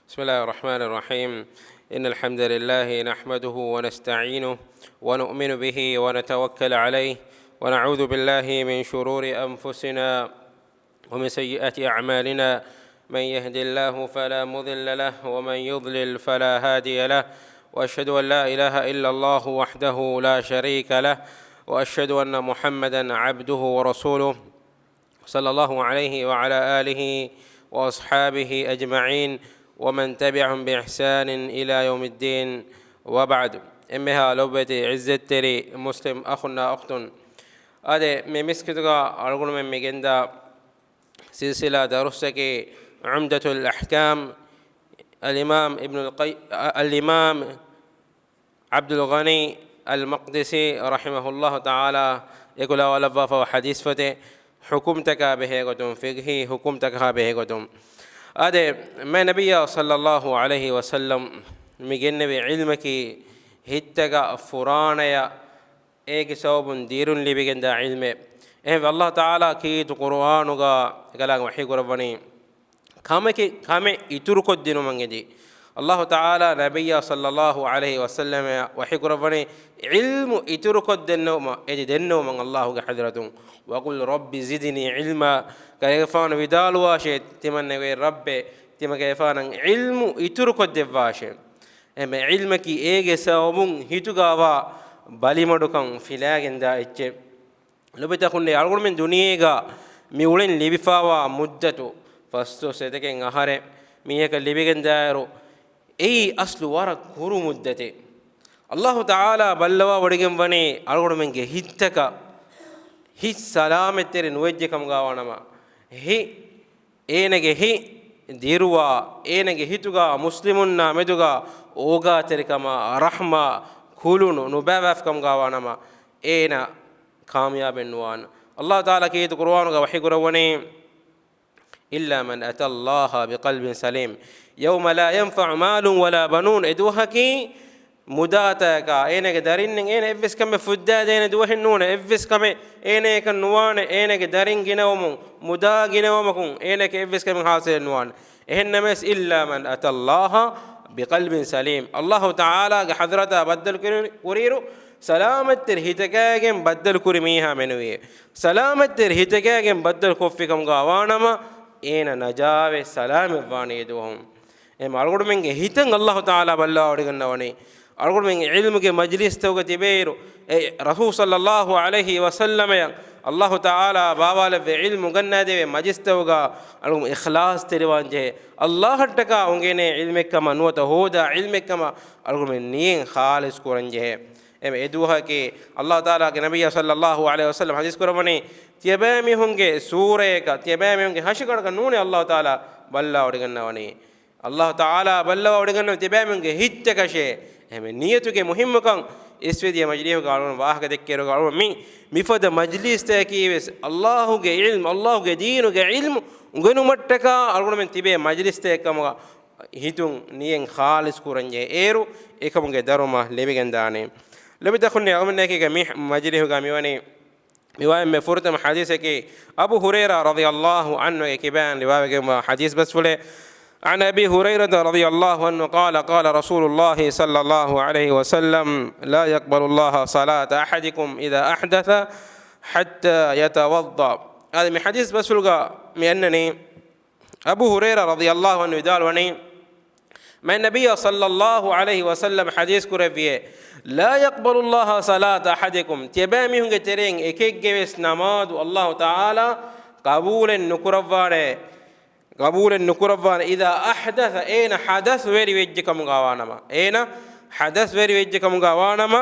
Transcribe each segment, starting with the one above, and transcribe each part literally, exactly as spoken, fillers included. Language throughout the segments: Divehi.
بسم الله الرحمن الرحيم. إن الحمد لله نحمده ونستعينه ونؤمن به ونتوكل عليه، ونعوذ بالله من شرور أنفسنا ومن سيئات أعمالنا. من يهد الله فلا مضل له، ومن يضلل فلا هادي له. وأشهد أن لا إله إلا الله وحده لا شريك له، وأشهد أن محمدا عبده ورسوله، صلى الله عليه وعلى آله وأصحابه أجمعين، ومن تبعهم بإحسان إلى يوم الدين، وبعد. އެންމެހާ ލޮބުވެތި ޢިއްޒަތްތެރި މުސްލިމް އަޚުންނާ އުޚްތުން. އާދެ، މި މިސްކިތުގަ އަޅުގަނޑުމެން މި ގެންދާ ސިލްސިލާ ދަރުސަކީ ޢުމްދަތުލް އަޙްކާމް، އަލްއިމާމް އިބްނުލް ޤައް-، އަލްއިމާމް ޢަބްދުލް ޣަނީ އަލް މަޤްދިސީ ރަޙިމަހުﷲ ތަޢާލާ އެކުލަވާލައްވާފަވާ ޙަދީޘް ފޮތެއް، ޙުކުމްތަކާ ބެހޭގޮތުން، ފިޤްހީ ޙުކުމްތަކާ ބެހޭގޮތުން. އާދެ، މާތް ނަބިއްޔާ ޞައްލައްލާހު ޢަލައިހި ވަސައްލަމް މި ގެންނެވި ޢިލްމަކީ ހިތްތަކަށް ފުރާނަޔަށް އޭގެ ސަބަބުން ދިރުން ލިބިގެންދާ ޢިލްމެއް. އެހެންވެ، ﷲ ތަޢާލާ ކީރިތި ޤުރުއާނުގަ އެކަލާނގެ ވަޙީ ކުރައްވަނީ، ކަމެކެ-، ކަމެއް އިތުރުކޮށްދިނުމަށް އެދި. ﷲ ތަޢާލާ ނަބިއްޔާ ޞައްލައްލާހު ޢަލައިހި ވަސައްލަމަށް ވަޙީ ކުރައްވަނީ، ޢިލްމު އިތުރުކޮށްދެންނެވުމަށް، އެދި ދެންނެވުމަށް ﷲ ގެ ޙަޟްރަތުން. وَقُلْ رَبِّ زِدْنِي عِلْمًا، ކަލޭގެފާނު ވިދާޅުވާށޭ، ތިމަންނެވޭ ރައްބޭ، ތިމަގެފާނަށް ޢިލްމު އިތުރުކޮށްދެއްވާށޭ. އެމެ ޢިލްމަކީ އޭގެ ސަބަބުން ހިތުގަވާ ބަލިމަޑުކަން ފިލާގެންދާ އެއްޗެއް. ލޮބުވެތި އަޚުންނޭ، އަޅުގަނޑުމެން ދުނިޔޭގަ މި އުޅެން ލިބިފައިވާ މުއްދަތު ފަސްދޮޅަސް އެތަކެއް އަހަރެއް މީހަކަށް ލިބިގެންދާއިރު، އެއީ އަސްލު ވަރަށް ކުރު މުއްދަތެއް. ﷲ ތަޢާލާ ބައްލަވާވޮޑިގެން ވަނީ އަޅުގަނޑުމެންގެ ހިތްތަކަށް، ހިތް ސަލާމަތްތެރި ނުވެއްޖެ ކަމުގަ ވާނަމަ، ހި-، އޭނަގެ ހިތް ދިރުވާ، އޭނަގެ ހިތުގަ މުސްލިމުންނާ މެދުގަ އޯގާތެރިކަމާ، ރަޙްމާ، ކުލުނު ނުބައިވާފަ ކަމުގަ ވާނަމަ، އޭނަ ކާމިޔާބެއް ނުވާނެ. ﷲ ތަޢާލާ ކީރިތި ޤުރުއާނުގަ ވަޙީ ކުރައްވަނީ، إِلَّا مَنْ أَتَى اللَّهَ بِقَلْبٍ سَلِيمٍ يَوْمَ لَا يَنْفَعُ مَالٌ وَلَا بَنُونَ. އެ ދުވަހަކީ މުދާތަކާ، އޭނަގެ ދަރިންނެއް އޭނަ އެއްވެސް ކަމެއް ފުއްދާދޭނެ ދުވަހެއް ނޫނެ، އެއްވެސް ކަމެއް އޭނައަކަށް ނުވާނެ، އޭނަގެ ދަރިން ގިނަވަމުން، މުދާ ގިނަވަމަކުން އޭނައަކަށް އެއްވެސް ކަމެއް ޙާޞިލެއް ނުވާނެ. އެހެންނަމަވެސް، إِلَّا مَنْ أَتَى اللَّهَ بِقَلْبٍ سَلِيمٍ. ﷲ ތަޢާލާގެ ޙަޟްރަތާ ބައްދަލު ކުރި-، ކުރިއިރު، ސަލާމަތްތެރި ހިތަކާގެން ބައްދަލު ކުރި މީހާ މެނުވީ. ސަލާމަތްތެރި ހިތަކާގެން ބައްދަލު ކޮށްފި ކަމުގަ ވާނަމަ، އޭނަ ނަޖާވެ ސަލާމަތްވާނެ އެ ދުވަހުން. އެހެން އަޅުގަނޑުމެންގެ ހިތަށް ﷲ ތަޢާލާ ބައްލަވާވޮޑިގަންނަވަނީ. އަޅުގަނޑުމެން ޢިލްމުގެ މަޖިލިސްތަކުގަ ތިބޭއިރު، އެ ރަސޫލު ޞައްލައްލާހު ޢަލައިހި ވަސައްލަމަޔަށް ﷲ ތަޢާލާ ބާވާލެއްވި ޢިލްމު އުގަންނާދެވޭ މަޖިލިސްތަކުގަ އަޅުގަނޑު އިޚްލާޞްތެރިވާން ޖެހޭ. ﷲއަށްޓަކާ އުނގެނޭ ޢިލްމެއްކަމަށް ނުވަތަ ހޯދާ ޢިލްމެއްކަމަށް އަޅުގަނޑުމެން ނިޔަތް ޚާލިޞް ކުރަން ޖެހޭ. އެމެ އެ ދުވަހަކީ ﷲ ތަޢާލާގެ ނަބިއްޔާ ޞައްލައްލާހު ޢަލައިހި ވަސައްލަމް ޙަދީޘް ކުރައްވަނީ، ތިޔަބައިމީހުންގެ ސޫރަޔަކަށް، ތިޔަބައިމީހުންގެ ހަށިގަނޑަކަށް ނޫނޭ ﷲ ތަޢާލާ ބައްލަވާވޮޑިގަންނަވަނީ. ﷲ ތަޢާލާ ބައްލަވާވޮޑިގަންނަވަނީ ތިޔަބައިމީހުންގެ ހިތްތަކަށޭ. އެމެ ނިޔަތުގެ މުހިއްމުކަން އިސްވެދިޔަ މަޖިލީހުގަ އަޅުގަނޑު ވާހަކަ ދެއްކޭއިރުގަ އަޅުގަނޑު މި، މިފަދަ މަޖިލީސްތަކަކީވެސް ﷲގެ ޢިލްމު، ﷲގެ ދީނުގެ ޢިލްމު އުނގެނުމަށްޓަކާ އަޅުގަނޑުމެން ތިބޭ މަޖިލީސްތަކެއް ކަމުގަ ހިތުން ނިޔަތް ޚާލިޞް ކުރަންޖެހޭ. އޭރު އެކަމުގެ ދަރުމަ ލިބިގެންދާނެ. ލޮބުވެތި އަޚުންނޭ، އަޅުގަނޑުމެންނާއެކީގަ މި މަޖިލީހުގަ މިވަނީ، މިވާ އެންމެ ފުރަތަމަ ޙަދީޘަކީ، އަބޫ ހުރައިރާ ރަޟިޔަﷲ ޢަންހުގެ ކިބައިން ރިވާވެގެންވާ ޙަދީޘް ބަސްފުޅެއް. عن أبي هريرة رضي الله عنه قال، قال رسول الله صلى الله عليه وسلم، لا يقبل الله صلاة أحدكم إذا أحدث حتى يتوضأ. އާދެ، މި ޙަދީޘް ބަސްފުޅުގަ މި އަންނަނީ، އަބޫ ހުރައިރާ ރަޟިޔަﷲ ޢަންހު ވިދާޅުވަނީ، މާތް ނަބިއްޔާ ޞައްލައްލާހު ޢަލައިހި ވަސައްލަމަ ޙަދީޘް ކުރެއްވިއޭ، لا يقبل الله صلاة أحدكم، ތިޔަބައިމީހުންގެ ތެރެއިން އެކެއްގެވެސް ނަމާދު ﷲ ތަޢާލާ ޤަބޫލެއް ނުކުރައްވާނެ، ޤަބޫލެއް ނުކުރައްވާނެ، إذا أحدث، އޭނަ ޙަދަޘްވެރި ވެއްޖެ ކަމުގަ ވާނަމަ، އޭނަ ޙަދަޘްވެރި ވެއްޖެ ކަމުގަ ވާނަމަ،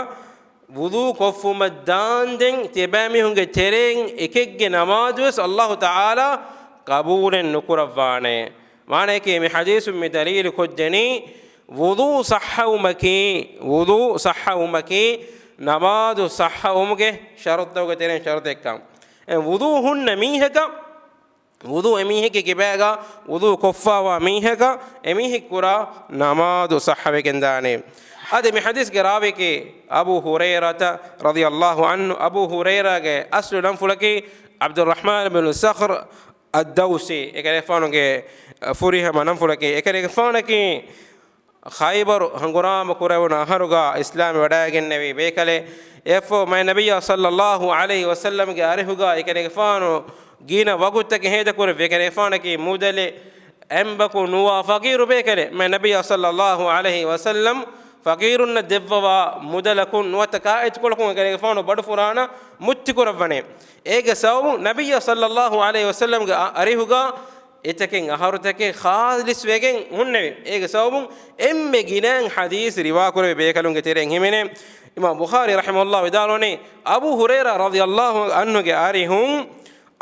ވުޟޫ ކޮށްފުމަށް ދާންދެން ތިޔަބައިމީހުންގެ ތެރެއިން އެކެއްގެ ނަމާދުވެސް ﷲ ތަޢާލާ ޤަބޫލެއް ނުކުރައްވާނެ. މާނަޔަކީ، މި ޙަދީޘުން މި ދަލީލު ކޮށްދެނީ، ވުޟޫ ޞައްޙަވުމަކީ، ވުޟޫ ޞައްޙަވުމަކީ ނަމާދު ޞައްޙަވުމުގެ ޝަރުޠުތަކުގެ ތެރެއިން ޝަރުޠެއްކަން. އެ ވުޟޫ ހުންނަ މީހަކަށް، ވުޟޫ އެމީހެއްގެ ކިބާގަ ވުޟޫ ކޮށްފައިވާ މީހަކަށް އެމީހެއް ކުރާ ނަމާދު ޞައްޙަވެގެންދާނެ. އަދި މި ޙަދީޘްގެ ރާވީކީ އަބޫ ހުރައިރަތަ ރަޟިޔަﷲ ޢަންހު، އަބޫ ހުރައިރާގެ އަޞްލު ނަންފުޅަކީ ޢަބްދުއްރަޙްމާން ބިން ޞަޚްރު އައްދައުސީ، އެކަލޭގެފާނުގެ ފުރިހަމަ ނަންފުޅަކީ، އެކަލޭގެފާނަކީ ޚައިބަރު ހަނގުރާމަ ކުރެވުނު އަހަރުގަ އިސްލާމް ވަޑައިގެންނެވި ބޭކަލެއް. އެއަށްފަހު މާތް ނަބިއްޔާ ޞައްލައްލާހު ޢަލައިހި ވަސައްލަމްގެ އަރިހުގަ އެކަލޭގެފާނު ގިނަ ވަގުތުތަކެއް ހޭދަކުރެއްވި. އެކަލޭގެފާނަކީ މުދަލެއް އެނބަކު ނުވާ ފަޤީރު ބޭކަލެއް. މާތް ނަބިއްޔާ ޞައްލައްލާހު ޢަލައިހި ވަސައްލަމް ފަޤީރުންނަށް ދެއްވަވާ މުދަލަކުން ނުވަތަ ކާއެތުކޮޅަކުން އެކަލޭގެފާނު ބަޑުފުރާނަ މުއްތިކުރައްވަނީ. އޭގެ ސަބަބުން ނަބިއްޔާ ޞައްލައްލާހު ޢަލައިހި ވަސައްލަމްގެ އަ-، އަރިހުގަ އެތަކެއް އަހަރުތަކެއް ޚާލިޞްވެގެން ހުންނެވި. އޭގެ ސަބަބުން އެންމެ ގިނައިން ޙަދީޘް ރިވާކުރެއްވި ބޭކަލުންގެ ތެރެއިން ހިމެނޭ އިމާމް ބުޚާރީ ރަޙިމަހުﷲ ވިދާޅުވަނީ، އަބޫ ހުރައިރާ ރަޟިޔަﷲ ޢަންހުގެ އަރިހުން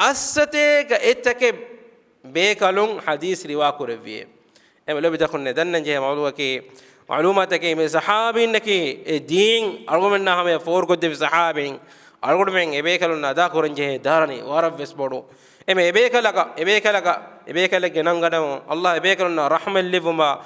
އައްސަތޭކަ އެތަކެއް ބޭކަލުން ޙަދީޘް ރިވާކުރެއްވިއޭ. އެމެ ލޯބިތަކުންނެ ދަންނަން ޖެހޭ މައުލޫއަކީ، މައުލޫމާތަކީ، މި ޞަޙާބީންނަކީ އެ ދީން އަޅުގަނޑުމެންނާ ހަމަޔަށް ފޯރުކޮށްދެއްވި ޞަޙާބީން. އަޅުގަނޑުމެން އެބޭކަލުންނަށް އަދާކުރަން ޖެހޭ ދާރަނީ ވަރަށްވެސް ބޮޑު. އެމެ އެބޭކަލަކަށް، އެބޭކަލަކަށް، އެބޭކަލެއްގެ ނަންގަނެވުން، ﷲ އެބޭކަލުންނަށް ރަޙްމަތް ލިއްވުމަށް،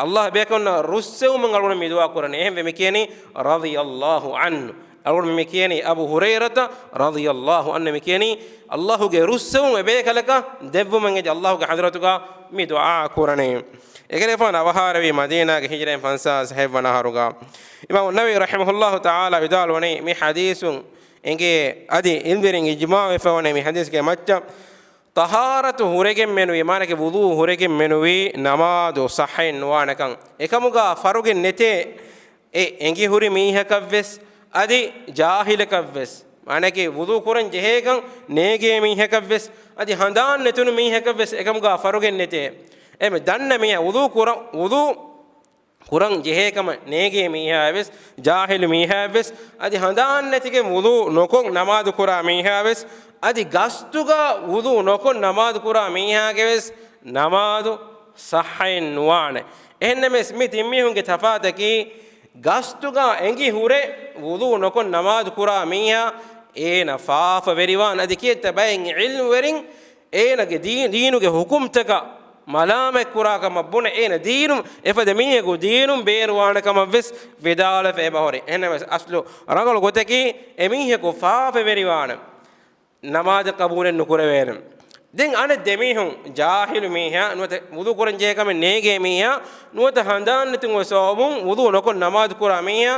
ﷲ އެބޭކަލުންނަށް ރުއްސެވުމަށް އަޅުގަނޑު މި ދުޢާ ކުރަނީ. އެހެންވެ މި ކިޔަނީ ރަޟިޔަﷲ ޢަންހު. އަޅުގަނޑު މި ކިޔަނީ އަބޫ ހުރައިރަތަ ރަޟިޔަﷲ ޢަންހު މި ކިޔަނީ، ﷲ ގެ ރުއްސެވުން އެބޭކަލަކަށް ދެއްވުމަށް އެދި ﷲ ގެ ޙަޟްރަތުގަ މި ދުޢާ ކުރަނީ. އެކަލޭގެފާނު އަވަހާރަވީ މަދީނާގެ ހިޖްރައިން ފަންސާސް ހަތްވަނަ އަހަރުގަ. އިމާމު ނަވަވީ ރަޙިމަހުﷲ ތަޢާލާ ވިދާޅުވަނީ، މި ޙަދީޘުން އެނގޭ އަދި ޢިލްމުވެރިން އިޖްމާޢުވެފަވަނީ މި ޙަދީޘްގެ މައްޗަށް، ޠަހާރަތު ހުރެގެން މެނުވީ، މާނައަކީ ވުޟޫ ހުރެގެން މެނުވީ ނަމާދު ޞައްޙައެއް ނުވާނެކަން. އެކަމުގަ ފަރުގެއް ނެތޭ، އެ އެނގިހުރި މީހަކަށްވެސް އަދި ޖާހިލަކަށްވެސް، މާނައަކީ ވުޟޫ ކުރަން ޖެހޭކަން ނޭގޭ މީހަކަށްވެސް އަދި ހަނދާން ނެތުނު މީހަކަށްވެސް އެކަމުގަ ފަރުގެއް ނެތޭ. އެމެ ދަންނަ މީހާ ވުޟޫ ކުރަ-، ވުޟޫ ކުރަން ޖެހޭ ކަމަށް ނޭގޭ މީހާވެސް، ޖާހިލު މީހާވެސް، އަދި ހަނދާން ނެތިގެން ވުޟޫ ނުކޮށް ނަމާދު ކުރާ މީހާވެސް، އަދި ގަސްތުގަ ވުޟޫ ނުކޮށް ނަމާދު ކުރާ މީހާގެވެސް ނަމާދު ޞައްޙައެއް ނުވާނެ. އެހެންނަމަވެސް މި ތިން މީހުންގެ ތަފާތަކީ، ގަސްތުގަ އެނގި ހުރެ ވުޟޫ ނުކޮށް ނަމާދު ކުރާ މީހާ އޭނަ ފާފަވެރިވާން. އަދި ކިއެއްތަ ބައެއް ޢިލްމުވެރިން އޭނަގެ ދީ-، ދީނުގެ ހުކުމްތަކަށް މަލާމަތް ކުރާ ކަމަށް ބުނެ، އޭނަ ދީނު، އެފަދަ މީހަކު ދީނުން ބޭރުވާނެ ކަމަށް ވެސް ވިދާޅުވެފަ އެބަހުރި. އެހެންނަމަވެސް އަސްލު ރަނގަޅު ގޮތަކީ އެ މީހަކު ފާފަވެރިވާނެ، ނަމާދެއް ޤަބޫލެއް ނުކުރެވޭނެ. ދެން އަނެއް ދެ މީހުން، ޖާހިލު މީހާ، ނުވަތަ ވުޟޫ ކުރަން ޖެހޭ ކަމެއް ނޭގޭ މީހާ، ނުވަތަ ހަނދާން ނެތުމުގެ ސަބަބުން ވުޟޫ ނުކޮށް ނަމާދު ކުރާ މީހާ،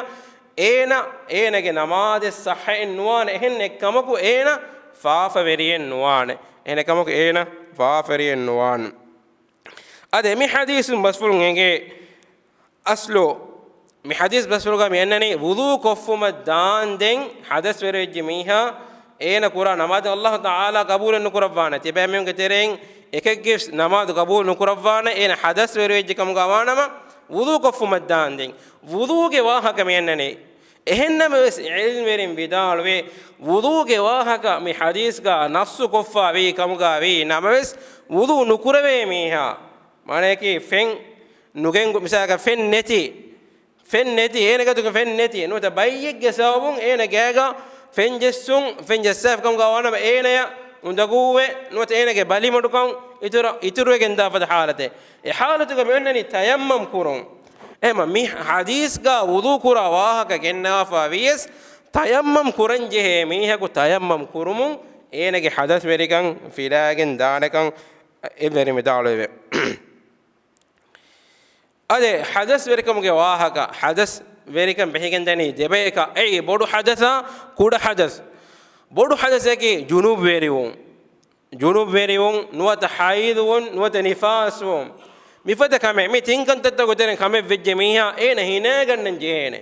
އޭނަ، އޭނަގެ ނަމާދެއް ޞައްޙައެއް ނުވާނެ. އެހެން އެއްކަމަކު އޭނަ ފާފަވެރިއެއް ނުވާނެ. އެހެން އެއްކަމަކު އޭނަ ފާފަވެރިއެއް ނުވާނެ. އަދި މި ޙަދީޘުން ބަސްފުޅުން އެނގޭ، އަސްލު މި ޙަދީޘް ބަސްފުޅުގަ މި އަންނަނީ، ވުޟޫ ކޮށްފުމަށް ދާންދެން ޙަދަސްވެރިވެއްޖެ މީހާ، އޭނަ ކުރާ ނަމާދެއް ﷲ ތަޢާލާ ޤަބޫލެއް ނުކުރައްވާނެ. ތިބޭ މީހުންގެ ތެރެއިން އެކެއްގެ ނަމާދު ޤަބޫލު ނުކުރައްވާނެ، އޭނަ ޙަދަސްވެރިވެއްޖެ ކަމުގަ ވާނަމަ، ވުޟޫ ކޮށްފުމަށް ދާންދެން. ވުޟޫގެ ވާހަކަ މި އަންނަނީ. އެހެންނަމަވެސް، ޢިލްމުވެރިން ވިދާޅުވޭ، ވުޟޫގެ ވާހަކަ މި ޙަދީޘްގަ ނައްޞު ކޮށްފަ ވީ ކަމުގަ ވީ ނަމަވެސް، ވުޟޫ ނުކުރެވޭ މީހާ، މާނައަކީ ފެން ނުގެންގު-، މިސާލަކަށް ފެން ނެތި، ފެން ނެތި، އޭނަ ގަތުގަ ފެން ނެތި، ނުވަތަ ބައްޔެއްގެ ސަބަބުން އޭނަ ގާގަ ފެން ޖެއްސުން، ފެން ޖައްސާފަ ކަމުގަ ވާނަމަ، އޭނަޔަށް އުނދަގޫވެ، ނުވަތަ އޭނަގެ ބަލިމަޑުކަން އިތުރަ-، އިތުރުވެގެން ދާފަދަ ޙާލަތެއް. އެ ޙާލަތުގަ މި އޮންނަނީ ތަޔައްމަމް ކުރުން. އެހެމަ މި ޙަދީޘްގަ ވުޟޫ ކުރާ ވާހަކަ ގެންނަވާފަ ވިޔަސް، ތަޔައްމަމް ކުރަން ޖެހޭ މީހަކު ތަޔައްމަމް ކުރުމުން އޭނަގެ ޙަދަސްވެރިކަން ފިލާގެން ދާނެކަން އެ ވެރި މިދާޅުވެވެ. އަދި ޙަދަސްވެރިކަމުގެ ވާހަކަ، ޙަދަސްވެރިކަން ބެހިގެންދަނީ ދެބަޔަކަށް. އެއީ ބޮޑު ޙަދަސާ، ކުޑަ ޙަދަސް. ބޮޑު ޙަދަސަކީ ޖުނޫބުވެރިވުން. ޖުނޫބުވެރިވުން، ނުވަތަ ޙައިޟުވުން، ނުވަތަ ނިފާސްވުން. މިފަދަ ކަމެއް، މި ތިން ކަންތައްތަކުގެ ތެރެއިން ކަމެއް ވެއްޖެ މީހާ، އޭނަ ހިނައިގަންނަން ޖެހޭނެ.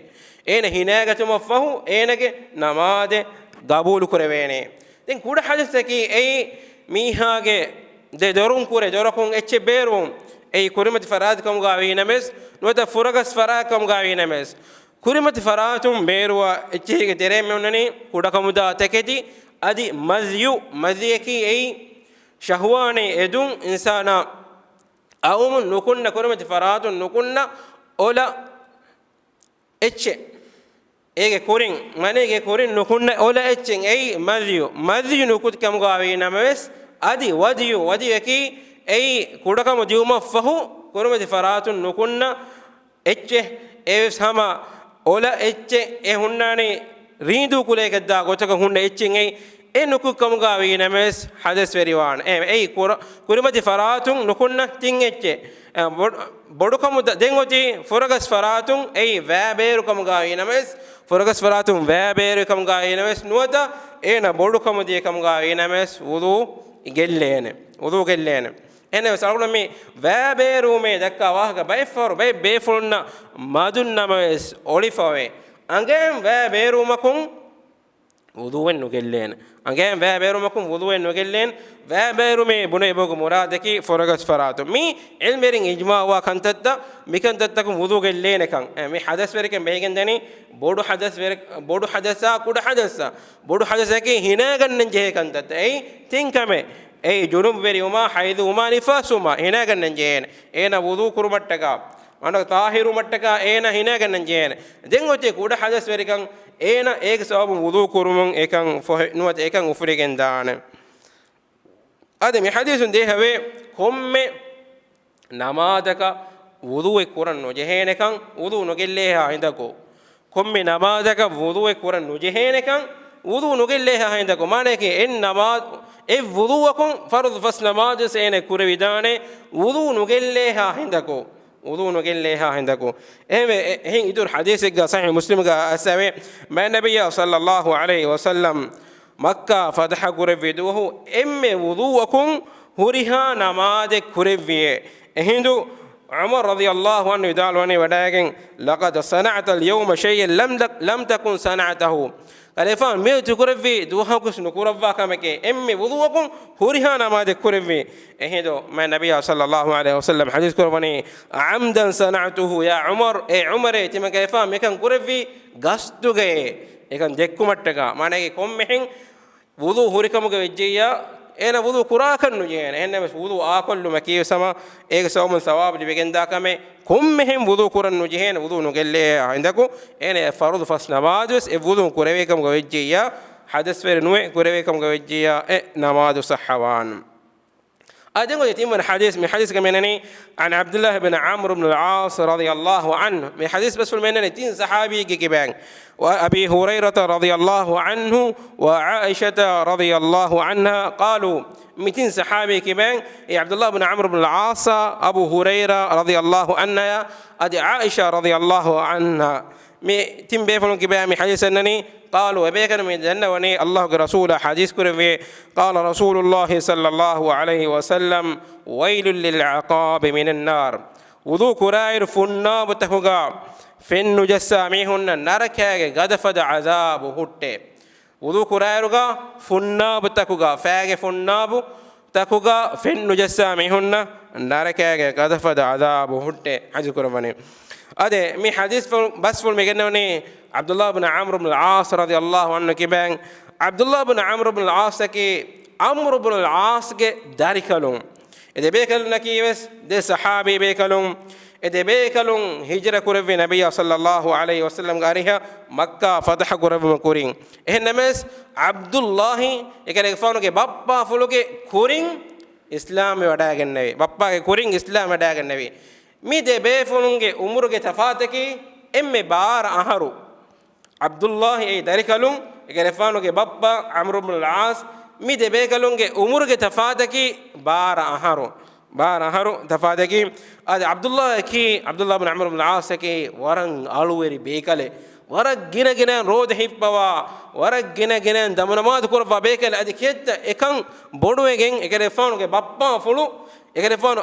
އޭނަ ހިނައިގަތުމަށްފަހު، އޭނަގެ ނަމާދެއް ގަބޫލު ކުރެވޭނެ. ދެން ކުޑަ ޙަދަސަކީ އެއީ މީހާގެ ދެ ދޮރުން ކުރެ ދޮރަކުން އެއްޗެއް ބޭރުވުން. އެއީ ކުރިމަތި ފަރާތް ކަމުގަ ވީ ނަމަވެސް، ނުވަތަ ފުރަގަސް ފަރާތް ކަމުގަ ވީ ނަމަވެސް، ކުރިމަތި ފަރާތުން ބޭރުވާ އެއްޗެހީގެ ތެރެއިން މި އޮންނަނީ ކުޑަކަމުދާ ތަކެތި. އަދި މަޒިޔު، މަޒިޔަކީ އެއީ ޝަހުވާނީ އެދުން، އިންސާނާ އައުމުން ނުކުންނަ، ކުރިމަތި ފަރާތުން ނުކުންނަ އޮލަ އެއްޗެއް. އޭގެ ކުރިން، މަނޭގެ ކުރިން ނުކުންނަ އޮލަ އެއްޗެއް އެއީ މަޒިޔު. މަޒިޔު ނުކުތި ކަމުގަ ވީ ނަމަވެސް، އަދި ވަދިޔު، ވަދިޔަކީ އެއީ ކުޑަކަމު ދިއުމަށްފަހު ކުރިމަތި ފަރާތުން ނުކުންނަ އެއްޗެއް، އެވެސް ހަމަ އޮލަ އެއްޗެއް، އެ ހުންނާނީ ރީނދޫ ކުލައިގައްދާ ގޮތަކަށް ހުންނަ އެއްޗެއް އެއީ. އެ ނުކުތް ކަމުގަ ވީ ނަމަވެސް ޙަދަސްވެރިވާނެ. އެ، އެއީ ކުރ-، ކުރިމަތި ފަރާތުން ނުކުންނަ ތިން އެއްޗެއް. އެ، ބޮޑު، ބޮޑުކަމު ދ-، ދެން އޮތީ ފުރަގަސް ފަރާތުން އެއީ ވައިބޭރު ކަމުގަ ވީ ނަމަވެސް، ފުރަގަސް ފަރާތުން ވައިބޭރު ކަމުގަ ވީ ނަމަވެސް ނުވަތަ އޭނަ ބޮޑު ކަމުދިޔަ ކަމުގަ ވީ ނަމަވެސް ވުޟޫ ގެއްލޭނެ. ވުޟޫ ގެއްލޭނެ. އެހެންނަމަވެސް އަޅުގަނޑު މި ވައިބޭރުވުމޭ ދައްކާ ވާހަކަ ބައެއް ފަހަރު ބައެއް ބޭފުޅުންނަށް މަދުން ނަމަވެސް އޮޅިފަވޭ. އަނގައިން ވައިބޭރުވުމަކުން ވުޟޫއެއް ނުގެއްލޭނެ. އަނގައިން ވައިބޭރުވުމަކުން ވުޟޫއެއް ނުގެއްލޭނެ. ވައިބޭރުމޭ ބުނެ އެބަހުގެ މުރާދަކީ ފުރަގަސް ފަރާތު. މީ ޢިލްމުވެރިން އިޖްމާޢުވާ ކަންތައްތައް، މިކަންތައްތަކުން ވުޟޫ ގެއްލޭނެކަން. އެ، މި ޙަދަސްވެރިކަން ބެހިގެންދަނީ ބޮޑު ޙަދަސްވެރި-، ބޮޑު ޙަދަސާ، ކުޑަ ޙަދަސާ. ބޮޑު ޙަދަސަކީ ހިނައިގަންނަން ޖެހޭ ކަންތައްތައް. އެއީ ތިން ކަމެއް. އެއީ ޖުނުބުވެރިވުމާ، ޙައިޟުވުމާ، ނިފާސްވުމާ ހިނައިގަންނަން ޖެހޭނެ. އޭނަ ވުޟޫ ކުރުމަށްޓަކާ، މާނަ ޠާހިރުވުމަށްޓަކާ އޭނަ ހިނައިގަންނަން ޖެހޭނެ. ދެން އޮތީ ކުޑަ ޙަދަސްވެރިކަން، އޭނަ އޭގެ ސަބަބުން ވުޟޫ ކުރުމުން އެކަން ފޮހެ-، ނުވަތަ އެކަން އުފުރިގެން ދާނެ. އަދި މި ޙަދީޘުން ދޭހަވޭ ކޮންމެ ނަމާދަކަށް ވުޟޫއެއް ކުރަން ނުޖެހޭނެކަން، ވުޟޫ ނުގެއްލޭހާ ހިނދަކު. ކޮންމެ ނަމާދަކަށް ވުޟޫއެއް ކުރަން ނުޖެހޭނެކަން، ވުޟޫ ނުގެއްލޭހާ ހިނދަކު. މާނައަކީ އެއް ނަމާ-، އެއް ވުޟޫއަކުން ފަރުޟު ފަސް ނަމާދުވެސް އޭނަ ކުރެވިދާނެ، ވުޟޫ ނުގެއްލޭހާ ހިނދަކު. ވުޟޫ ނުގެއްލޭހާ ހިނދަކު. އެހެންވެ، އެ-، އެހެން އިތުރު ޙަދީޘެއްގަ ޞަޙީޙު މުސްލިމްގަ އައިސްފަވޭ، މާތް ނަބިއްޔާ ޞައްލައްލާހު ޢަލައިހި ވަސައްލަމް މައްކާ ފަތަޙަ ކުރެއްވި ދުވަހު އެންމެ ވުޟޫއަކުން ހުރިހާ ނަމާދެއް ކުރެއްވިއޭ. އެހިނދު ޢުމަރު ރަޟިޔައްލާހު ޢަންހު ވިދާޅުވަނީ ވަޑައިގެން، "لقد صنعت اليوم شيئا لم تك-، لم تكن صنعته." އަދި އެފާން މިއޮތީ ކުރެއްވީ ދުވަހަކުސް ނުކުރައްވާ ކަމެކޭ، އެންމެ ވުޟޫއަކުން ހުރިހާ ނަމާދެއް ކުރެއްވި. އެހިނދު މާތް ނަބިއްޔާ ޞައްލައްލާހު ޢަލައިހި ވަސައްލަމް ޙަދީޘް ކުރައްވަނީ، "عمدا صنعته يا عمر." އޭ ޢުމަރޭ، ތިމަގެ އެފާން މިކަން ކުރެއްވީ ގަސްތުގައޭ. އެކަން ދެއްކުމަށްޓަކާ، މާނައަކީ ކޮންމެހެން ވުޟޫ ހުރިކަމުގަ ވެއްޖެއްޔާ، އޭނަ ވުޟޫ ކުރާކަށް ނުޖެހޭނެ. އެހެންނަމަވެސް ވުޟޫ އާކޮށްލުމަކީ ވެސް ހަމަ އޭގެ ސަބަބުން ސަވާބު ލިބިގެންދާ ކަމެއް. ކޮންމެހެން ވުޟޫ ކުރަން ނުޖެހޭނެ، ވުޟޫ ނުގެއްލޭ ހިނދަކު. އޭނަ އެ ފަރުޟު ފަސް ނަމާދުވެސް އެ ވުޟޫ ކުރެވޭ ކަމުގަ ވެއްޖެއްޔާ، ޙަދަސްވެރި ނުވެ ކުރެވޭ ކަމުގަ ވެއްޖެއްޔާ، އެ ނަމާދު ޞައްޙަވާން. އާ، ދެން އޮތީ ތިންވަނަ ޙަދީޘް، މި ޙަދީޘްގަ މިއަންނަނީ، عن عبد الله بن عمرو بن العاص رضي الله عنه. މި ޙަދީޘް ބަސްފުޅު މިއަންނަނީ ތިން ޞަޙާބީގެ ކިބައިން. وأبي هريرة رضي الله عنه وعائشة رضي الله عنها قالوا. މި ތިން ޞަޙާބީ ކިބައިން، އެ ޢަބްދުﷲ ބިން ޢަމްރު ބިން ޢާޞާ، އަބޫ ހުރައިރާ ރަޟިޔަﷲ ޢަންހާ، އަދި ޢާއިޝާ ރަޟިޔަﷲ ޢަންހާ. މި ތިން ބޭފުޅުން ކިބައިން މި ޙަދީޘް އަންނަނީ، ޤާލޫ، އެބޭކަލުން މި ދަންނަވަނީ، ﷲގެ ރަސޫލާ ޙަދީޘް ކުރެއްވި، ޤާލަ ރަސޫލުﷲ ޞައްލަﷲ ޢަލައިހި ވަސައްލަމް، ވައިލު ލިލް ޢަޤާބި މިނައްނާރް. ވުޟޫ ކުރާއިރު ފުންނާބުތަކުގަ ފެން ނުޖައްސާ މީހުންނަށް ނަރަކައިގެ ގަދަފަދަ ޢަޛާބު ހުއްޓޭ. ވުޟޫ ކުރާއިރުގަ ފުންނާބު ތަކުގަ، ފައިގެ ފުންނާބު ތަކުގަ ފެން ނުޖައްސާ މީހުންނަށް ނަރަކައިގެ ގަދަފަދަ ޢަޛާބު ހުއްޓޭ ޙަދީޘް ކުރައްވަނީ. އަދި މި ޙަދީޘް ފު-، ބަސްފުޅު މި ގެންނަވަނީ ޢަބްދުﷲ ބިން ޢަމްރު ބިން ޢާޞް ރަޟިޔަﷲ ޢަންހު ކިބައިން. ޢަބްދުﷲ ބިން ޢަމްރު ބިން ޢާޞަކީ ޢަމްރު ބިން ޢާޞްގެ ދަރިކަލުން. އެ ދެބޭކަލުންނަކީ ވެސް ދެ ޞަޙާބީ ބޭކަލުން. އެ ދެބޭކަލުން ހިޖްރަ ކުރެއްވި ނަބިއްޔާ ޞައްލަﷲ ޢަލައިހި ވަސައްލަމްގެ އަރިހަށް މައްކާ ފަތަޙަ ކުރެއްވުމަށް ކުރިން. އެހެންނަމަވެސް، ޢަބްދުﷲ އެކަލޭގެފާނުގެ ބައްޕާފުޅުގެ ކުރިން އިސްލާމްވެ ވަޑައިގެންނެވި. ބައްޕާގެ ކުރިން އިސްލާމް ވަޑައިގެންނެވި. މި ދެ ބޭފުޅުންގެ އުމުރުގެ ތަފާތަކީ އެންމެ ބާރަ އަހަރު. ޢަބްދުﷲ އެއީ ދަރިކަލުން، އެކަލޭގެފާނުގެ ބައްޕަ ޢަމްރު ބިން ޢާޞް، މި ދެ ބޭކަލުންގެ އުމުރުގެ ތަފާތަކީ ބާރަ އަހަރު. ބާރަ އަހަރު ތަފާތަކީ. އަދި ޢަބްދުﷲ އަކީ، ޢަބްދުﷲ ބިން ޢަމްރު ބިން ޢާޞް އަކީ ވަރަށް އަޅުވެރި ބޭކަލެއް. ވަރަށް ގިނަ ގިނައިން ރޯދަ ހިއްޕަވާ، ވަރަށް ގިނަ ގިނައިން ދަމުނަމާދު ކުރައްވާ ބޭކަލެއް. އަދި ކިއެއްތަ އެކަން ބޮޑުވެގެން އެކަލޭގެފާނުގެ ބައްޕާފުޅު، އެކަލޭގެފާނު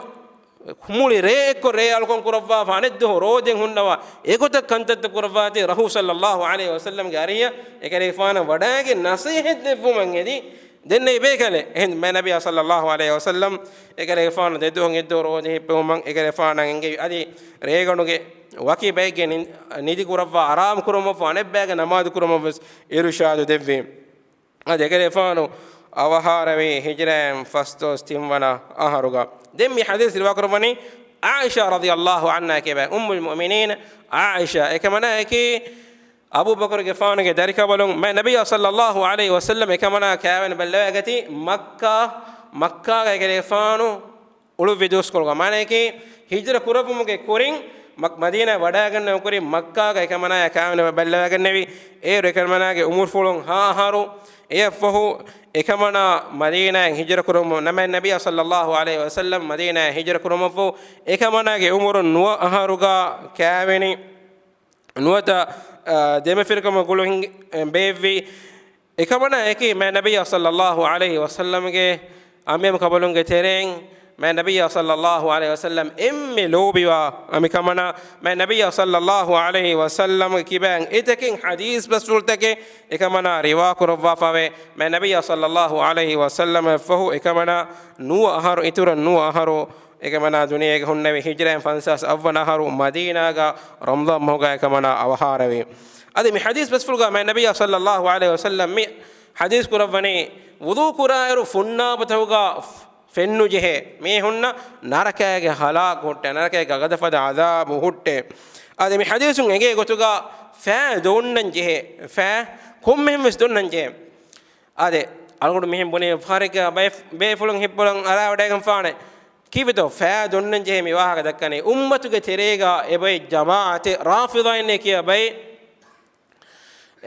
މުޅި ރޭ އެއްކޮށް ރޭ އަޅުކަން ކުރައްވާފަ، އަނެއްދުވަހު ރޯދައިން ހުންނަވާ، އެގޮތަށް ކަންތައްތައް ކުރައްވާތީ ރަސޫލު ޞައްލަﷲ ޢަލައިހި ވަސައްލަމްގެ އަރިހަށް އެކަލޭގެފާނަށް ވަޑައިގެން ނަޞޭޙަތް ދެއްވުމަށް އެދި ދެންނެވި ބޭކަލެއް. އެހެން މާތް ނަބިއްޔާ ޞައްލަﷲ ޢަލައިހި ވަސައްލަމް އެކަލޭގެފާނު ދެދުވަހު އެއްދުވަހު ރޯދަ ހިއްޕެވުމަށް އެކަލޭގެފާނަށް އެންގެވި. އަދި ރޭގަނޑުގެ ވަކި ބައެއްގެ ނި-، ނިދި ކުރައްވާ އަރާމު ކުރުމަށް އަނެއްބައިގެ ނަމާދު ކުރުމަށް ވެސް އިރުޝާދު ދެއްވި. އަދި އެކަލޭގެފާނު އަވަހާރަވީ ހިޖްރައިން ފަސްދޮޅަސް ތިންވަނަ އަހަރުގަ. ދެން މި ޙަދީޘް ރިވާކުރައްވަނީ ޢާއިޝާ ރަޟިޔަﷲ ޢަންހާ ކިބައިން، އުއްމުލް މުއުމިނީން ޢާއިޝާ. އެކަމަނާއަކީ އަބޫބަކުރުގެފާނުގެ ދަރިކަނބަލުން މާތް ނަބިއްޔާ ޞައްލަﷲ ޢަލައިހި ވަސައްލަމް އެކަމަނާ ކާވެނި ބައްލަވައިގަތީ މައްކާ، މައްކާގަ އެކަލޭގެފާނު އުޅުއްވި ދުވަސްކޮޅުގަ. މާނައަކީ، ހިޖްރަ ކުރެއްވުމުގެ ކުރިން މަ-، މަދީނާ ވަޑައިގަންނަވަން ކުރިން މައްކާގަ އެކަމަނާޔާ ކާވެނި ބައްލަވައިގެންނެވި. އޭރު އެކަމަނާގެ އުމުރުފުޅުން ހަ އަހަރު. އެއަށްފަހު އެކަމަނާ މަދީނާއިން ހިޖުރަ ކުރުމުން ނަމަ، ނަބިއްޔާ ޞައްލައްލާހު ޢަލައިހި ވަސައްލަމް މަދީނާއިން ހިޖުރަ ކުރުމަށްފަހު އެކަމަނާގެ އުމުރުން ނުވަ އަހަރުގަ ކާވެނި. ނުވަތަ، އާ، ދެމަފިރިކަމުގެ ގުޅުން ބޭއްވި. އެކަމަނާ އެކީ މާތް ނަބިއްޔާ ޞައްލައްލާހު ޢަލައިހި ވަސައްލަމްގެ އަނބިމު ކަބުލުންގެ ތެރެއިން މާތް ނަބިއްޔާ ޞައްލައްލާހު ޢަލައިހި ވަސައްލަމް އެންމެ ލޯބިވާ އަނބިކަމަނާ، މާތް ނަބިއްޔާ ޞައްލައްލާހު ޢަލައިހި ވަސައްލަމްގެ ކިބައިން އެތަކެއް ޙަދީޘް ބަސްފުޅުތަކެއް އެކަމަނާ ރިވާ ކުރައްވާފަވޭ. މާތް ނަބިއްޔާ ޞައްލައްލާހު ޢަލައިހި ވަސައްލަމަށްފަހު އެކަމަނާ ނުވަ އަހަރު، އިތުރަށް ނުވަ އަހަރު އެކަމަނާ ދުނިޔޭގަ ހުންނެވި. ހިޖްރައިން ފަންސާސް އަށްވަނަ އަހަރު މަދީނާގަ ރަމަޟާން މަހުގަ އެކަމަނާ އަވަހާރަވި. އަދި މި ޙަދީޘް ބަސްފުޅުގަ މާތް ނަބިއްޔާ ޞައްލައްލާހު ޢަލައިހި ވަސައްލަމް މި ޙަދީޘް ކުރައްވަނީ، ވުޟޫ ކުރާއިރު ފުންނާބުތަކުގަ ފެންނުޖެހޭ މީހުންނަށް ނަރަކައިގެ ހަލާކު ހުއްޓޭ، ނަރަކައިގެ ގަދަފަދަ ޢަޛާބު ހުއްޓޭ. އަދި މި ޙަދީޘުން އެނގޭ ގޮތުގަ ފައި ދޮންނަން ޖެހޭ، ފައި ކޮންމެހެން ވެސް ދޮންނަން ޖެހޭ. އާދެ، އަޅުގަނޑު މިހެން ބުނީ ފަހަރެއްގަ ބޭ-، ބޭފުޅުން ހިތްޕުޅަށް އަރާވަޑައިގެންފާނެ. ކީއްވެތޯ ފައި ދޮންނަން ޖެހޭ މި ވާހަކަ ދައްކަނީ؟ އުއްމަތުގެ ތެރޭގަ އެބައި ޖަމާޢަތެއް، ރާފިޟާއިންނޭ ކިޔާ ބައި.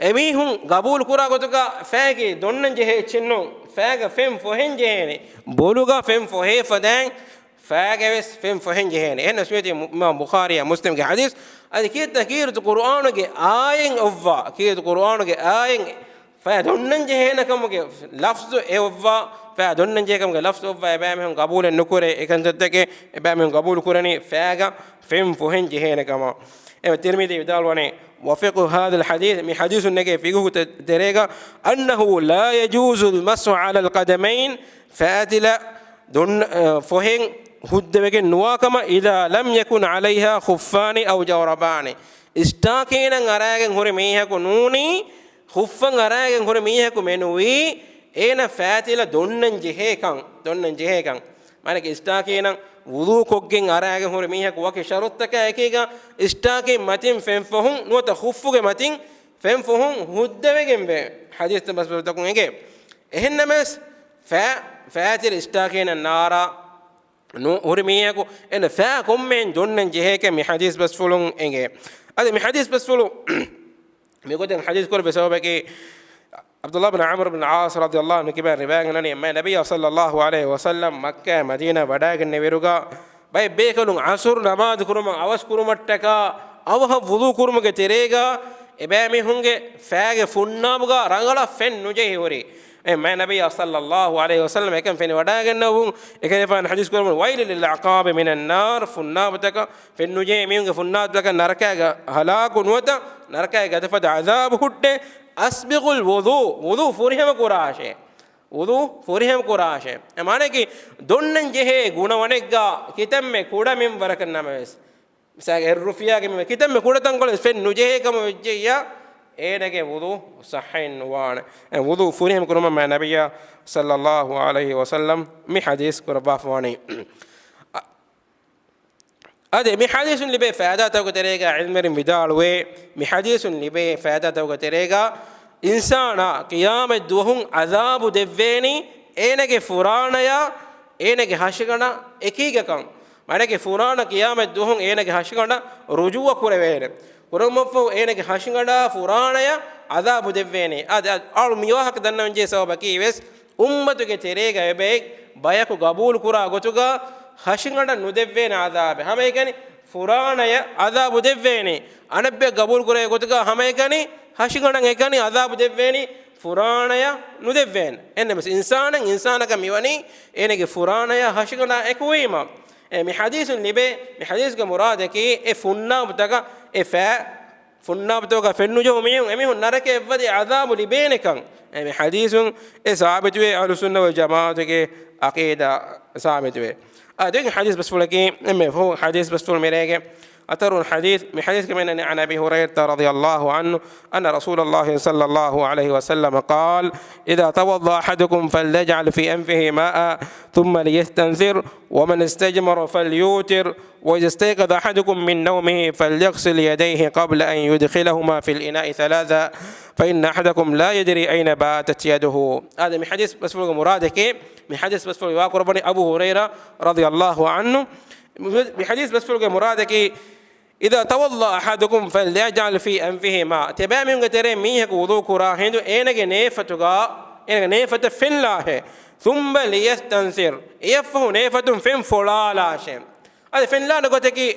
އެމީހުން ގަބޫލު ކުރާ ގޮތުގަ ފައިގެ ދޮންނަން ޖެހޭ އެއްޗެއް ނޫން. ފައިގަ ފެން ފޮހެން ޖެހޭނެ. ބޮލުގަ ފެން ފޮހޭ ފަދައިން ފައިގެ ވެސް ފެން ފޮހެން ޖެހޭނެ. އެހެން ނަސްމިޔަތީ އިމާމް ބުޚާރީއާ މުސްލިމްގެ ޙަދީޘް. އަދި ކީރިތި ކީރިތި ޤުރުއާނުގެ އާޔަތް އޮއްވާ، ކީރިތި ޤުރުއާނުގެ އާޔަތް ފައި ދޮންނަން ޖެހޭނެ ކަމުގެ ލަފްޒު އެ އޮއްވާ، ފައި ދޮންނަން ޖެހޭ ކަމުގެ ލަފްޒު އޮއްވާ، އެބައިމީހުން ގަބޫލެއް ނުކުރޭ، އެކަންތައްތަކެއް އެބައިމީހުން ގަބޫލު ކުރަނީ ފައިގަ ފެން ފޮހެން ޖެހޭނެ ކަމަށް. އެ ތިރްމިޛީ ވިދާޅުވަނީ، وفقه هذا الحديث، މި ޙަދީޘުން ނެގޭ ފިޤުހު ތެ-، ތެރޭގަ، أنه لا يجوز المسح على القدمين، ފައިތިލަ ދޮން-، އަ، ފޮހެން ހުއްދަވެގެން ނުވާ ކަމަށް، إذا لم يكن عليها خفان أو جوربان. އިސްޓާކީނަށް އަރާގެން ހުރި މީހަކު ނޫނީ، ޚުއްފަށް އަރާގެން ހުރި މީހަކު މެނުވީ، އޭނަ ފައިތިލަ ދޮންނަން ޖެހޭކަން، ދޮންނަން ޖެހޭކަން. މާނައަކީ އިސްޓާކީނަށް ވުޟޫ ކޮށްގެން އަރާގެން ހުރި މީހަކު ވަކި ޝަރުޠުތަކާ އެކީގަ އިސްޓާކީން މަތިން ފެން ފޮހުން ނުވަތަ ޚުއްފުގެ މަތިން ފެން ފޮހުން ހުއްދަވެގެންވޭ. ޙަދީޘް ބަސްފުޅުތަކުން އެނގޭ. އެހެންނަމަވެސް ފައި، ފައިތިލަ އިސްޓާކީނަށް ނާރާ ނު-، ހުރި މީހަކު އެން ފައި ކޮންމެހެން ދޮންނަން ޖެހޭކަން މި ޙަދީޘް ބަސްފުޅުން އެނގޭ. އަދި މި ޙަދީޘް ބަސްފުޅު މިގޮތުން ޙަދީޘް ކުރެއްވި ސަބަބަކީ، ޢަބްދުﷲ ބިން ޢަމްރު ބިން ޢާޞް ރަޟިޔަﷲ ޢަންހު ކިބައިން ރިވާޔަތް އޮންނަނީ، މާތް ނަބިއްޔާ ޞައްލަﷲ ޢަލައިހި ވަސައްލަމް މައްކާއިން މަދީނާ ވަޑައިގެންނެވިއިރުގަ، ބައެއް ބޭކަލުން ޢަޞުރު ނަމާދު ކުރުމަށް އަވަސް ކުރުމަށްޓަކާ، އަވަހަށް ވުޟޫ ކުރުމުގެ ތެރޭގަ، އެބައިމީހުންގެ ފައިގެ ފުންނާބުގަ ރަނގަޅަށް ފެން ނުޖެހި ހުރި. އެ މާތް ނަބިއްޔާ ޞައްލަﷲ ޢަލައިހި ވަސައްލަމަ އެކަން ފެނިވަޑައިގެންނެވުން، އެކަލޭގެފާނު ޙަދީޘް ކުރައްވަނީ، "ويل للأعقاب من النار"، ފުންނާބުތަކަށް ފެން ނުޖެހޭ މީހުންގެ ފުންނާބުތަކަށް ނަރަކައިގެ ހަލާކު ނުވަތަ ނަރަކައިގެ ގަދަފަދަ ޢަޛާބު ހުއްޓޭ. "أسبغوا الوضوء"، ވުޟޫ ފުރިހަމަ ކުރާށޭ. ވުޟޫ ފުރިހަމަ ކުރާށޭ. އެ މާނައަކީ، ދޮންނަން ޖެހޭ ގުނަވަނެއްގަ ކިތަންމެ ކުޑަ މިންވަރަކަށް ނަމަވެސް، މިސާލަކަށް އެއް ރުފިޔާގެ މި ކިތަންމެ ކުޑަ ތަންކޮޅެއް ފެން ނުޖެހޭ ކަމަށް ވެއްޖެއްޔާ، އޭނަގެ ވުޟޫ ޞައްޙައެއް ނުވާނެ. އެ ވުޟޫ ފުރިހަމަ ކުރުމަށް މާތް ނަބިއްޔާ ޞައްލަﷲ ޢަލައިހި ވަސައްލަމް މި ޙަދީޘް ކުރައްވާފަވަނީ. އަދި މި ޙަދީޘުން ލިބޭ ފައިދާތަކުގެ ތެރޭގަ ޢިލްމުވެރިން ވިދާޅުވޭ، މި ޙަދީޘުން ލިބޭ ފައިދާތަކުގެ ތެރޭގަ އިންސާނާ ޤިޔާމަތް ދުވަހުން ޢަޛާބު ދެއްވޭނީ އޭނަގެ ފުރާނަޔާ އޭނަގެ ހަށިގަނޑާ އެކީގަކަން. މާނައަކީ ފުރާނަ ޤިޔާމަތް ދުވަހުން އޭނަގެ ހަށިގަނޑަށް ރުޖޫޢަ ކުރެވޭނެ. ކުރުމަށްފަހު އޭނަގެ ހަށިގަނޑާ ފުރާނަޔަށް ޢަޛާބު ދެއްވޭނެ. އާދެ، އަ-، އަޅު މި ވާހަކަ ދަންނަވަންޖެހޭ ސަބަބަކީ ވެސް، އުއްމަތުގެ ތެރޭގަ އެބައި ބަޔަކު ގަބޫލު ކުރާ ގޮތުގަ ހަށިގަނޑަށް ނުދެއްވޭނެ ޢަޛާބެއް. ހަމައެކަނި ފުރާނަޔަށް ޢަޛާބު ދެއްވޭނެ. އަނެއްބަޔަކު ގަބޫލު ކުރޭ ގޮތުގަ ހަމައެކަނި ހަށިގަނޑަށް އެކަނި ޢަޛާބު ދެއްވޭނެ، ފުރާނަޔަށް ނުދެއްވޭނެ. އެންނަމަސް އިންސާނެއް އިންސާނަކަށް މިވަނީ އޭނަގެ ފުރާނަޔާ ހަށިގަނޑާ އެކުވީމަ. އެ މި ޙަދީޘުން ލިބޭ، މި ޙަދީޘްގެ މުރާދަކީ އެ ފުންނާބުތަކަށް އެ ފައި ފުންނާބުތަކަށް ފެން ނުޖެހު މީހުން، އެމީހުން ނަރަކައަށް އެއްވަދެ ޢަޛާބު ލިބޭނެކަން. އެ މި ޙަދީޘުން އެ ސާބިތުވޭ، އަހްލުއްސުންނަ ވަލްޖަމާޢަތުގެ ޢަޤީދާ ސާބިތުވޭ. އާ، ދެން ޙަދީޘް ބަސްފުޅަކީ، އެންމެ ފަހު ޙަދީޘް ބަސްފުޅު މިރޭގެ އަޘަރު ޙަދީޘް، މި ޙަދީޘްގެ މަޢުނާ، عن أبي هريرة رضي الله عنه أن رسول الله صلى الله عليه وسلم قال: إذا توضأ أحدكم فليجعل في أنفه ماء ثم ليستنثر، ومن استجمر فليوتر، وإذا استيقظ أحدكم من نومه فليغسل يديه قبل أن يدخلهما في الإناء ثلاثا، فإن أحدكم لا يدري أين باتت يده. އާދެ، މި ޙަދީޘް ބަސްފުޅުގެ މުރާދަކީ، މި ޙަދީޘް ބަސްފުޅު ރިވާ ކުރައްވަނީ އަބޫ ހުރައިރާ ރަޟިޔަﷲ ޢަންހު. މި ޙަދީޘް ބަސްފުޅުގެ މުރާދަކީ، إذا توضأ أحدكم فليجعل في أنفه ماء. ތިބޭމީހުންގެ ތެރެއިން މީހަކު ވުޟޫ ކުރާ ހިނދު އޭނަގެ ނޭފަތުގަ، އޭނަގެ ނޭފަތަށް ފެންލާށޭ. ثم ليستنثر. އެއަށްފަހު ނޭފަތުން ފެން ފޮޅާލާށޭ. އަދި ފެންލާނެ ގޮތަކީ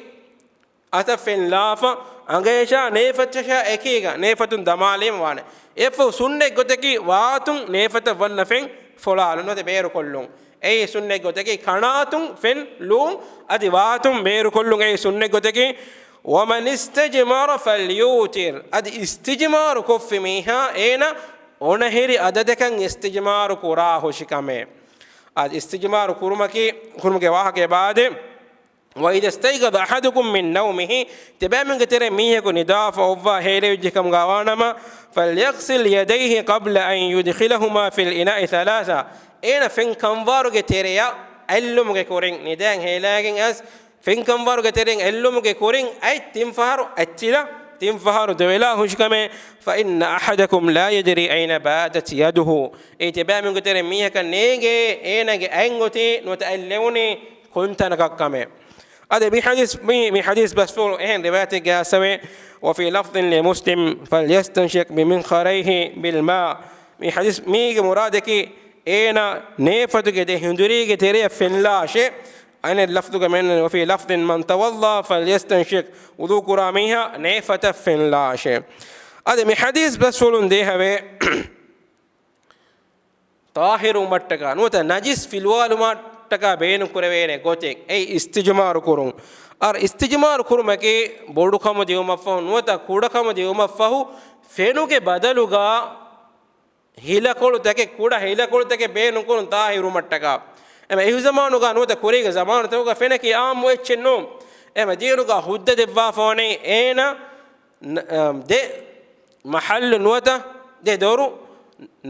އަތަށް ފެން ލާފަ، އަނގަޔަށާ ނޭފަތަށާ އެކީގަ ނޭފަތުން ދަމާލީމަ ވާނެ. އެއަށްފަހު ސުންނަތް ގޮތަކީ ވާތުން ނޭފަތަށް ވަންނަ ފެން ފޮޅާލުން ނުވަތަ ބޭރުކޮށްލުން. އެއީ ސުންނަތް ގޮތަކީ ކަނާތުން ފެން ލުއުން އަދި ވާތުން ބޭރުކޮށްލުން. އެއީ ސުންނަތް ގޮތަކީ. ومن استجمر فليوتر. އަދި އިސްތިޖްމާރު ކޮށްފި މީހާ އޭނަ އޮނަހިރި އަދަދަކަށް އިސްތިޖްމާރު ކުރާ ހުށިކަމެއް. އަދި އިސްތިޖްމާރު ކުރުމަކީ، ކުރުމުގެ ވާހަކަ އެބާދެ. وإذا استيقظ أحدكم من نومه، ތިބޭމީހުންގެ ތެރެއިން މީހަކު ނިދާފަ އޮއްވާ ހޭލެވިއްޖެ ކަމުގަ ވާނަމަ، فليغسل يديه قبل أن يدخلهما في الإناء ثلاثا. އޭނަ ފެން ކަންވާރުގެ ތެރެއަށް އެއްލުމުގެ ކުރިން، ނިދައިން ހޭލާގެން އައިސް ފެން ކަންވާރުގެ ތެރެއިން އެއްލުމުގެ ކުރިން އަތް ތިން ފަހަރު އަތްޗިލަ، ތިން ފަހަރު ދެވެލާ ހުށިކަމޭ. فإن أحدكم لا يدري أين باتت يده. އެއީ ތިބޭމީހުންގެ ތެރެއިން މީހަކަށް ނޭނގޭ އޭނަގެ އަތް އޮތީ ނުވަތަ އަތް ލެވުނީ ކޮންތަނަކަށް ކަމެއް. އަދި މި ޙަދީޘް، މި، މި ޙަދީޘް ބަސްފުޅު އެހެން ރިވާޔަތެއްގަ އައިސްފަވޭ، وفي لفظ لمسلم فليستنشق بمنخريه بالماء. މި ޙަދީޘް މީގެ މުރާދަކީ އޭނަ ނޭފަތުގެ ދެ ހިނދުރީގެ ތެރެއަށް ފެންލާށޭ. އަނެއް ލަފްޒުގަ މެންނަނީ، وفي لفظ من توضأ فليستنشق، ވުޟޫ ކުރާ މީހާ ނޭފަތަށް ފެންލާށޭ. އަދި މި ޙަދީޘް ބަސްފުޅުން ދޭހަވޭ، ޠާހިރުވުމަށްޓަކާ ނުވަތަ ނަޖިސް ފިލުވާލުމަށްޓަކާ ބޭނުން ކުރެވޭނެ ގޮތެއް، އެއީ އިސްތިޖްމާރު ކުރުން. އަރ އިސްތިޖްމާރު ކުރުމަކީ ބޮޑުކަމު ދިއުމަށްފަހު ނުވަތަ ކުޑަކަމު ދިއުމަށްފަހު ފެނުގެ ބަދަލުގަ ހިލަކޮޅުތަކެއް، ކުޑަ ހިލަކޮޅުތަކެއް ބޭނުންކުރުން ޠާހިރުވުމަށްޓަކާ. އެމަ އެހު ޒަމާނުގަ ނުވަތަ ކުރީގެ ޒަމާނުތަކުގަ ފެނަކީ އާއްމު އެއްޗެއް ނޫން. އެމަ ދީނުގަ ހުއްދަ ދެއްވާފަވަނީ އޭނަ ނ-، އަ، ދެ މަޙައްލު ނުވަތަ ދެ ދޮރު،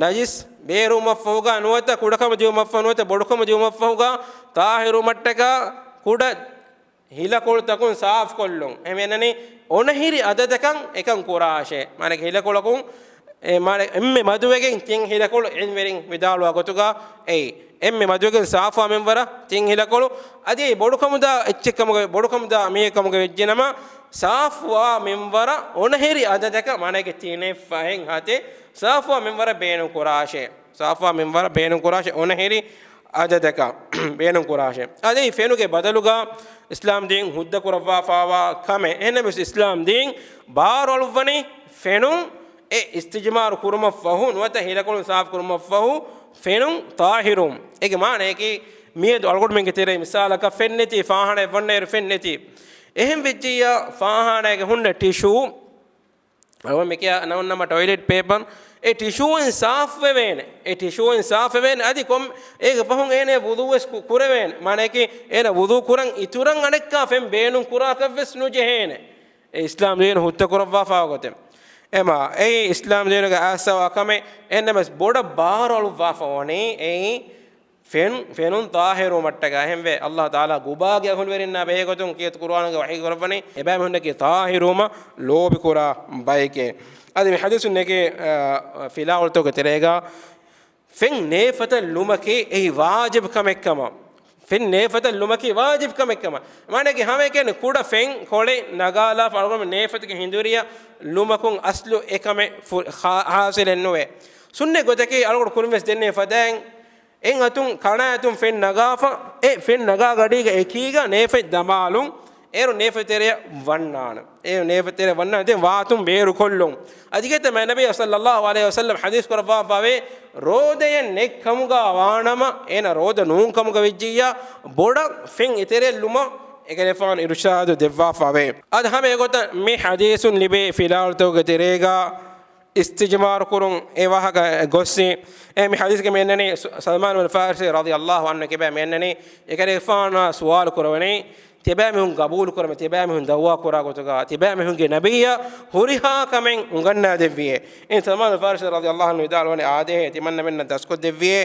ނަޖިސް ބޭރުވުމަށްފަހުގަ ނުވަތަ ކުޑަކަމު ދިއުމަށްފަހު ނުވަތަ ބޮޑުކަމު ދިއުމަށްފަހުގަ ޠާހިރުވުމަށްޓަކާ ކުޑަ ހިލަކޮޅުތަކުން ސާފުކޮށްލުން. އެހެންވެ ނަނީ، އޮނަހިރި އަދަދަކަށް އެކަން ކުރާށޭ. މާނައެކީ ހިލަކޮޅަކުން، އެ، މާނަ އެންމެ މަދުވެގެން ތިން ހިލަކޮޅު ޢިލްމުވެރިން ވިދާޅުވާ ގޮތުގަ އެއީ، އެންމެ މަދުވެގެން ސާފުވާ މިންވަރަށް ތިން ހިލަކޮޅު. އަދި އެއީ ބޮޑުކަމުދާ އެއްޗެއް ކަމުގަ، ބޮޑުކަމުދާ މީހެއް ކަމުގަ ވެއްޖެނަމަ، ސާފުވާ މިންވަރަށް އޮނަހިރި އަދަދަކަށް، މާނައެކީ ތިނެއް ފަހެއް ހަތެއް ސާފުވާ މިންވަރަށް ބޭނުން ކުރާށޭ. ސާފުވާ މިންވަރަށް ބޭނުން ކުރާށޭ އޮނަހިރި އަދަދަކަށް ބޭނުން ކުރާށޭ. އަދި ފެނުގެ ބަދަލުގަ އިސްލާމް ދީން ހުއްދަ ކުރައްވާފަވާ ކަމެއް. އެހެންނަމަވެސް އިސްލާމް ދީން ބާރު އަޅުއްވަނީ ފެނުން އެ އިސްތިޖްމާރު ކުރުމަށްފަހު ނުވަތަ ހިލަކޮޅު ސާފު ކުރުމަށްފަހު ފެނުން ޠާހިރުވުން. އޭގެ މާނައަކީ މިއަދު އަޅުގަނޑުމެންގެ ތެރޭ މިސާލަކަށް ފެން ނެތި، ފާޚާނާއެއް ވަންނައިރު ފެން ނެތި. އެހެން ވެއްޖިއްޔާ ފާޚާނާގެ ހުންނަ ޓިޝޫ، އަޅުގަނޑު މިކިޔާ ނަމުންނަމަ ޓޮއިލެޓް ޕޭޕަރ، އެ ޓިޝޫއިން ސާފުވެވޭނެ. އެ ޓިޝޫއިން ސާފުވެވޭނެ. އަދި ކޮން އޭގެ ފަހުން އޭނަ ވުޟޫވެސް ކު-، ކުރެވޭނެ. މާނައަކީ އޭނަ ވުޟޫ ކުރަން އިތުރަށް އަނެއްކާ ފެން ބޭނުން ކުރާކަށްވެސް ނުޖެހޭނެ. އެ އިސްލާމް ދީނު ހުއްދަ ކުރައްވާފާ ގޮތެއް. އެމާ، އެއީ އިސްލާމް ދީނުގެ އާސާވާ ކަމެއް. އެހެންނަމަވެސް ބޮޑަށް ބާރު އަޅުއްވާފަ ވަނީ އެއީ ފެން، ފެނުން ޠާހިރުވުމަށްޓަކާ. އެހެންވެ، އައްލާހު ތަޢާލާ ގުބާގެ އަހުލުވެރިންނާ ބެހޭގޮތުން ކީރިތި ޤުރުއާނުގަ ވަޙީ ކުރައްވަނީ، އެބައިމީހުންނަކީ ޠާހިރުވުމަށް ލޯބިކުރާ ބައެކޭ. އަދި މި ޙަދީޘުން ނެގޭ، އަ، ފިލާވަޅުތަކުގެ ތެރޭގަ ފެން ނޭފަތަށް ލުމަކީ އެއީ ވާޖިބު ކަމެއްކަމަށް. ފެން ނޭފަތަށް ލުމަކީ ވާޖިބު ކަމެއްކަމަށް. މާނައަކީ ހަމައެކަނި ކުޑަ ފެން ކޮޅެއް ނަގާލާފަ އަޅުގަނޑު ނޭފަތުގެ ހިނދުރިއަށް ލުމަކުން އަސްލު އެކަމެއް ފު-، ހާ-، ޙާޞިލެއް ނުވޭ. ސުންނަތް ގޮތަކީ އަޅުގަނޑު ކުރިންވެސް ދެންނެވި ފަދައިން އެއް އަތުން ކަނާ އަތުން ފެން ނަގާފަ، އެ ފެން ނަގާ ގަޑީގަ އެކީގަ ނޭފަތް ދަމާލުން، އޭރު ނޭފަތް ތެރެއަށް ވަންނާނެ. އޭރު ނޭފަތް ތެރެއަށް ވަންނާނެ. ދެން ވާތުން ބޭރުކޮށްލުން. އަދި ގޭތަ މާ ނަބީ ޞައްލައްލާހު ޢަލައިހި ވަސައްލަމް ޙަދީޘް ކުރައްވާފަވޭ، ރޯދައެއް ނެތް ކަމުގަ ވާނަމަ، އޭނަ ރޯދަ ނޫން ކަމުގަ ވެއްޖިއްޔާ، ބޮޑަށް ފެން އެތެރެއަށް ލުމަށް އެކަލޭފާނު އިރުޝާދު ދެއްވާފަވޭ. އަދި ހަމަ އެގޮތަށް މި ޙަދީޘުން ލިބޭ ފިލާވަޅުތަކުގެ ތެރޭގަ، އިސްތިޖްމާރު ކުރުން އެ ވާހަކަ ގޮއްސި. އެ މި ޙަދީޘްގެ މި އަންނަނީ ސު-، ސަލްމާން ބިން ފާރިސީ ރަޟިޔަﷲ ޢަންހު ކިބައިން މި އަންނަނީ، އެކަލޭގެފާނާ ސުވާލު ކުރެވެނީ، ތިބޭމީހުން ގަބޫލު ކުރަމޭ، ތިބޭމީހުން ދަޢުވާ ކުރާ ގޮތުގަ، ތިބޭމީހުންގެ ނަބިއްޔާ ހުރިހާ ކަމެއް އުނގަންނާ ދެއްވިއޭ. އެ ސަލްމާން ބިން ފާރިސީ ރަޟިޔަﷲ ޢަންހު ވިދާޅުވަނީ އާދޭހޭ ތިމަންނަމެންނަށް ދަސްކޮށްދެއްވިއޭ.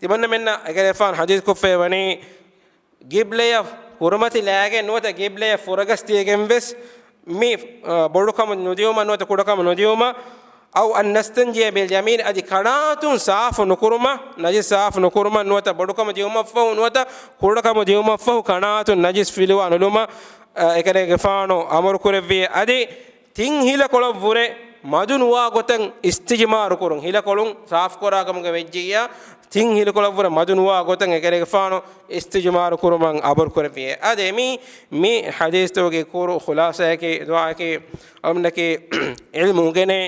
ތިމަންނަމެންނަށް އެކަލޭގެފާނު ޙަދީޘް ކޮށްފައިވަނީ، ގިބްލަޔަށް ކުރިމަތިލާގެން ނުވަތަ ގިބްލަޔަށް ފުރަގަސްދިޔަގެން ވެސް މި، އަ، ބޮޑުކަމު ނުދިއުމަށް ނުވަތަ ކުޑަކަމު ނުދިއުމަށް، أو أن نستنجي باليمين، އަދި ކަނާތުން ސާފު ނުކުރުމަށް، ނަޖިސް ސާފު ނުކުރުމަށް ނުވަތަ ބޮޑުކަމު ދިއުމަށްފަހު ނުވަތަ ކުޑަކަމު ދިއުމަށްފަހު ކަނާތުން ނަޖިސް ފިލުވާ ނުލުމަށް، އެކަލޭގެފާނު އަމުރު ކުރެއްވި. އަދި ތިން ހިލަކޮޅަށްވުރެ މަދު ނުވާ ގޮތަށް އިސްތިޖުމާރު ކުރުން، ހިލަކޮޅުން ސާފުކުރާ ކަމުގަ ވެއްޖިއްޔާ، ތިން ހިލަކޮޅަށްވުރެ މަދު ނުވާ ގޮތަށް އެކަލޭގެފާނު އިސްތިޖުމާރު ކުރުމަށް އަމުރު ކުރެއްވި. އަދި މި، މި ޙަދީޘްތަކުގެ ކުރު ޚުލާޞާއަކީ، ދުޢާއަކީ، އަޅުމެންނަކީ ޢިލްމު އުނގެނޭ،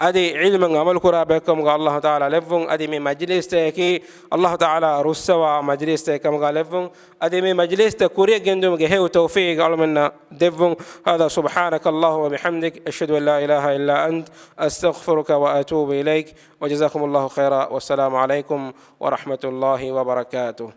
އަދި ޢިލްމަށް ޢަމަލު ކުރާ ބައެއްކަމުގަ އައްލާހު ތަޢާލާ ލެއްވުން، އަދި މި މަޖިލީސްތަކަކީ އައްލާހު ތަޢާލާ ރުއްސަވާ މަޖިލީސްތައް ކަމުގަ ލެއްވުން، އަދި މި މަޖިލީސްތައް ކުރިއަށް ގެންދުމުގެ ހެޔޮ ތައުފީޤް އަޅުމެންނަށް ދެއްވުން. هذا، سبحانك اللهم وبحمدك، أشهد أن لا إله إلا أنت، أستغفرك وأتوب إليك، وجزاكم الله خيرا، والسلام عليكم ورحمة الله وبركاته.